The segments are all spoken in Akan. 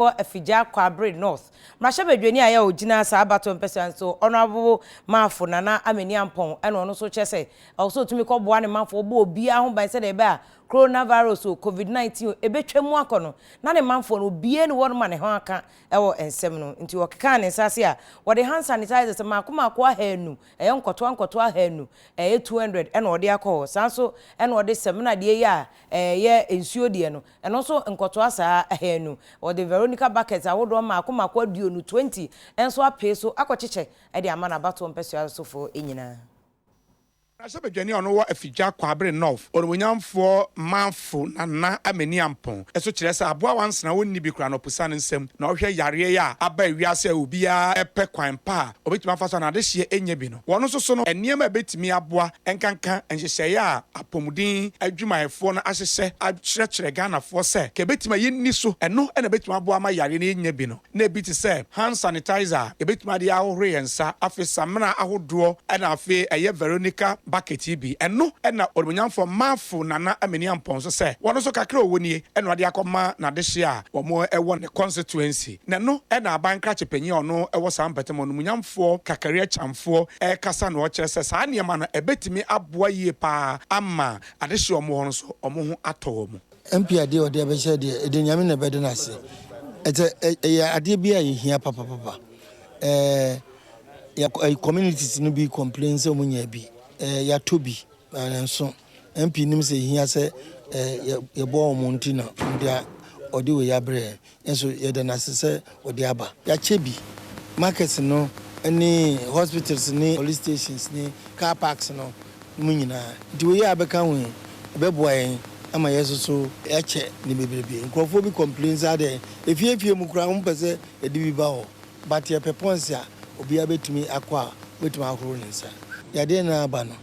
Wɔ Afigya Kwabre North mmarahyɛbadwani a yɛ ɔgyina saa abatoɔ mpɛsua nso Honourable Marfo Nana Amani Ampong ɛna ɔno nso kyerɛ sɛ ɛwɔ sɛ ɔtumi kɔ boa ne manfoɔ ɔbɔ obiara ho ban sɛdeɛ ɛbɛyɛ a Coronavirus o, Covid 19 o ɛbɛtwa mu akɔ no na ne manfoɔ no obiara ni hɔ nom a ne ho aka ɛwɔ nsɛm no nti ɔkekaa ne nsa ase a wɔde hand sanitizers mmaako mmaako ahanu ɛyɛ nkɔtoa nkɔtoa ahanu ɛyɛ 200 ɛna ɔde akɔ hɔ saa nso ɛna ɔde samina deɛ yi a ɛyɛ nsuo deɛ no Ɛno nso nkɔtoa saa ahanu. Wɔde Veronica buckets ahodoɔ mmaako mmaako aduonu, 20, nso apee so akɔkyekyɛ de ama n'abatoɔ mpɛsoa sofoɔ nyinaa. Mmarahyɛbadwani a ɔno wɔ Afigya Kwaabere North, Onimuonyamfoɔ Marfo Nana Amani Ampong nso kyerɛ sɛ aboa wansena ɔnni bi koraa na ɔposa ne nsam na ɔhwɛ yareɛ yi a aba wiase a obiara repɛ kwan pa a ɔbɛtumi afa so a n'adehyeɛ ɛnyɛ bi no. Wɔn nso so no nneɛma a ɛbɛtumi aboa nkanka nhyehyɛeɛ a apɔmuden adwumayɛfoɔ no ahyehyɛ akyerɛkyerɛ Ghanafoɔ sɛ ka ɛbɛtumi a yɛnni so, ɛno na ɛbɛtumi aboa ama yareɛ no yɛnnya bi no, na ɛbi te sɛ hand sanitizer a yɛbɛtumi de ahohoro yɛn nsa, afei samina ahodoɔ ɛna afei ɛyɛ Veronica bucket yi bi, ɛno na Onimuonyamfoɔ Marfo Nana Amani Ampɔn nso sɛ wɔn nso kakra a ɔwɔ nie na ɔde akɔma n'adehyeɛ a wɔn wɔ ne constituency, na ɛno na aban krakye panyin a ɔno wɔ saa mpɛtam Onimuonyamfoɔ Kakari Akyamfoɔ rekasa na ɔkyerɛ sɛ saa nneɛma no ɛbɛtumi aboa yie pa ara ama adehyeɛ a wɔwɔ hɔ no nso wɔn ho atɔ wɔn. MP adeɛ a ɔde abɛhyɛ deɛ ɛde Nyame na ɛbɛda no ase. Ɛsɛ ɛyɛ adeɛ bi a yɛhia papapapa. Ɛɛ yɛ communities no bi complain sɛ wɔn nyaa bi. Ɛɛ yɛatɔ bi nanso MP nim sɛ ɛhia sɛ ɛɛ yɛbɔ wɔn nti na wɔde ɔde wei abrɛ yɛn. Nso yɛda no ase sɛ ɔde aba. Yɛakyɛ bi, markets no ne hospitals ne police stations ne car parks no mu nyinaa. Nti wei a abɛka ho yi, ɛbɛboa yɛn ama yɛn nso so yɛakyɛ no bebrebe. Nkurɔfoɔ bi complain sɛ adɛn, efie efie mu koraa wɔpɛ sɛ yɛde bi ba hɔ, but yɛpɛ ponds a obiara bɛtumi akɔ a ɔbɛtumi ahohoro ne nsa. Yadeɛ no aba no,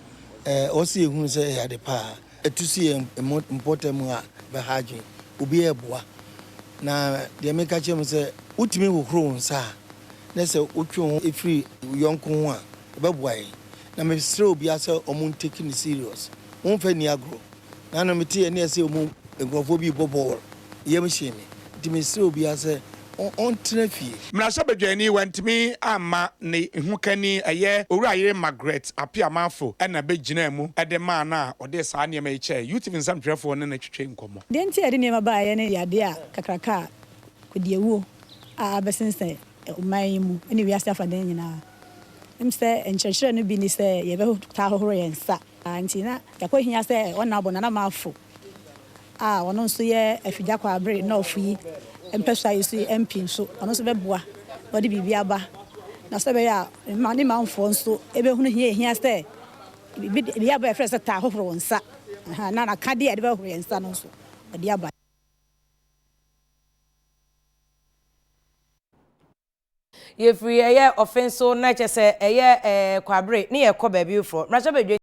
ɛwɔ sɛ yɛhunu sɛ ɛyɛ ade pa a. Ɛtu si yɛn mpɔtam a bɛha adwene. Obiara reboa. Na deɛ meka kyerɛ mo sɛ, wotumi hohoro wo nsa a, na sɛ wotwe wo ho firi wo yɔnko ho a, ɛbɛboa yɛn. Na mesrɛ obiara sɛ wɔn ntake no serious. Momfa nni agorɔ. Nano meteeɛ ne ɛsɛ wɔn nkurɔfoɔ bi rebɔ bɔɔl, yam hyee me. Nti mesrɛ obiara sɛ ɔntena fie. Mmarahyɛbadwani wantumi amma ne hokani ɛyɛ Owurayere Margaret Appiah Marfo na bɛgyinaa mu de maa no a ɔde saa nneɛma yi kyɛɛ UTV nsɛmtwerɛfoɔ ne no twetwee nkɔmmɔ. Deɛ nti a yɛde nneɛma baeɛ ne yadeɛ a kakraka a kodiawuo a abɛsensɛn ɔman yi mu ne wiase afanan nyinaa. Ɛm sɛ nkyerɛkyerɛ no bi ne sɛ yɛbɛtaa hohoro yɛn nsa. Nti na yɛakɔhia sɛ Honourable Nana Marfo a ɔno nso yɛ Afigya Kwaabere North yi mpɛsoa yi so MP nso, ɔno nso bɛboa na ɔde biribi aba na sɛ ɛbɛyɛ a ne manfoɔ nso bɛhunu hia a ɛhia sɛ biribi aba a yɛfrɛ sɛ taa hohoro wo nsa na n'akadeɛ a yɛde bɛhohoro yɛn nsa no nso ɔde aba. Yɛfiri ɛyɛ ɔfe nso na kyɛ sɛ ɛyɛ ɛɛ Kwaabere ne yɛkɔ baabi foforɔ. Mmarahyɛbadwani.